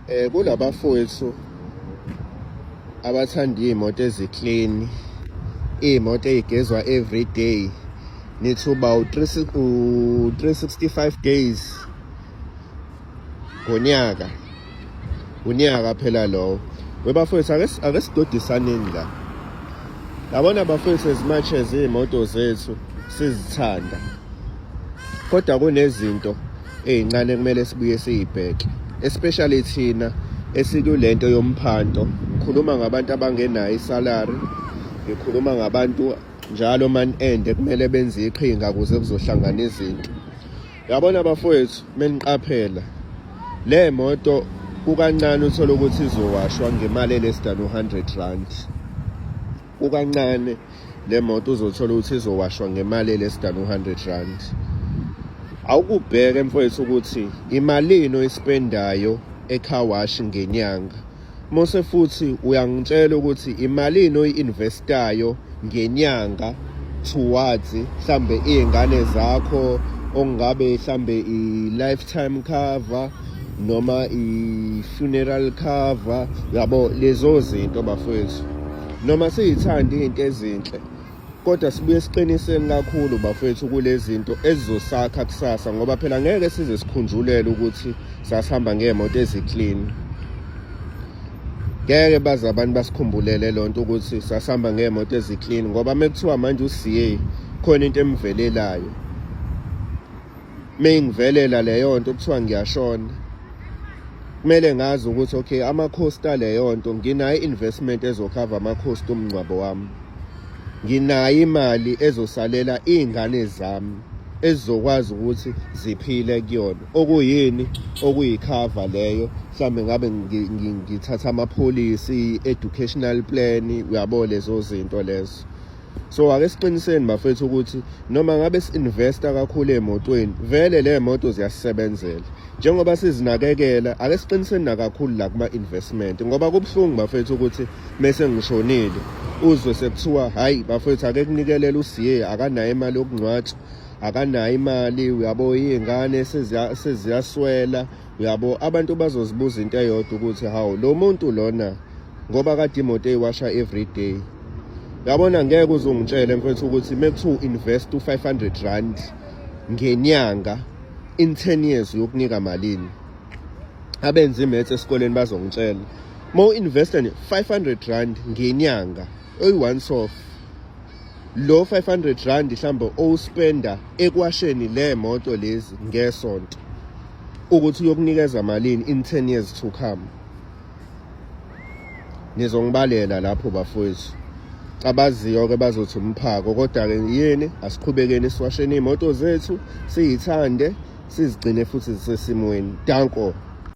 Kulabafowethu abathanda iy'moto ezi-clean, iy'moto ey'gezwa every day, nithi uba u-365 days ngonyaka, unyaka phela lowo. Webafowethu, ake sidodisaneni la. Yabona bafowethu, as much as iy'moto zethu sizithanda, kodwa kunezinto ey'ncane kumele sibuye siy'bheke, especially thina esikulento yomphanto. Ngikhuluma ngabantu abangenayo i-salary, ngikhuluma ngabantu njalo month end kumele benze iqhinga ukuze kuzohlangana izinto. Yabona bafowethu, meniqaphela le moto, kukancane uthola ukuthi izowashwa ngemali e-less than u-R100. Kukancane le moto uzothola ukuthi izowashwa ngemali e-less than u-R100. Awukubheke mfowethu ukuthi imalini oyispendayo e-car wash ngenyanga, mose futhi uyangitshela ukuthi imalini oyi-investayo ngenyanga towards mhlambe iy'ngane zakho, okungabe mhlambe i-lifetime cover noma i-funeral cover, yabo lezo zinto bafowethu. Noma siyithanda iy'nto ezinhle, kodwa sibuye siqiniseni kakhulu bafowethu kule zinto ezizosakha kusasa, ngoba phela ngeke size sikhunjulele ukuthi sasihamba ngey'moto ezi-clean. Ngeke baze abantu basikhumbulele loo nto ukuthi sasihamba ngey'moto ezi-clean, ngoba uma kuthiwa manje u-CA khona into emvelelayo, meyingivelela leyo nto kuthiwa ngiyashona, kumele ngazi ukuthi okay, ama-cost aleyo nto nginayo, i-investment ezokhava ama-cost omngcwabo wami, nginayo imali ezosalela iy'ngane zami ezizokwazi ukuthi ziphile kuyona, okuyini okuyikhava leyo. Mhlawumbe ngabe ngithatha ama-policy, educational plan, uyabo lezo zinto lezo. So ake siqiniseni bafethu ukuthi noma ngabe si-investa kakhulu ey'motweni, vele le moto ziyasisebenzela njengoba sizinakekela. Ake siqiniseni nakakhulu la kuma-investment, ngoba kubuhlungu bafethu ukuthi mese ngishonile uzwe sekuthiwa, "Hhayi bafethu, ake kunikelela usiye, akanayo imali yokungcwatshwa, akanayo imali," uyabo, iy'ngane seziyaswela, uyabo. Abantu bazozibuza into eyodwa ukuthi, "Hawu, lo muntu lona, ngoba kade imoto eyiwasha every day." Yabona, ngeke uzongitshele mfethu ukuthi mekuthiwa invest u-R500 ngenyanga, in 10 years uyokunika malini. Abenza i-maths esikoleni bazongitshela. Uma u-investa nje R500 ngenyanga oyi-once off, lo R500 mhlawumbe owuspenda ekwasheni le moto lezi ngesonto, ukuthi uyokunikeza malini in 10 years to come. Nizongibalela lapho bafowethu. Abaziyo-ke bazothi umphako, kodwa-ke yini, asiqhubekeni siwasheni iy'moto zethu, siyithande, sizigcine futhi zisesimweni. Danko.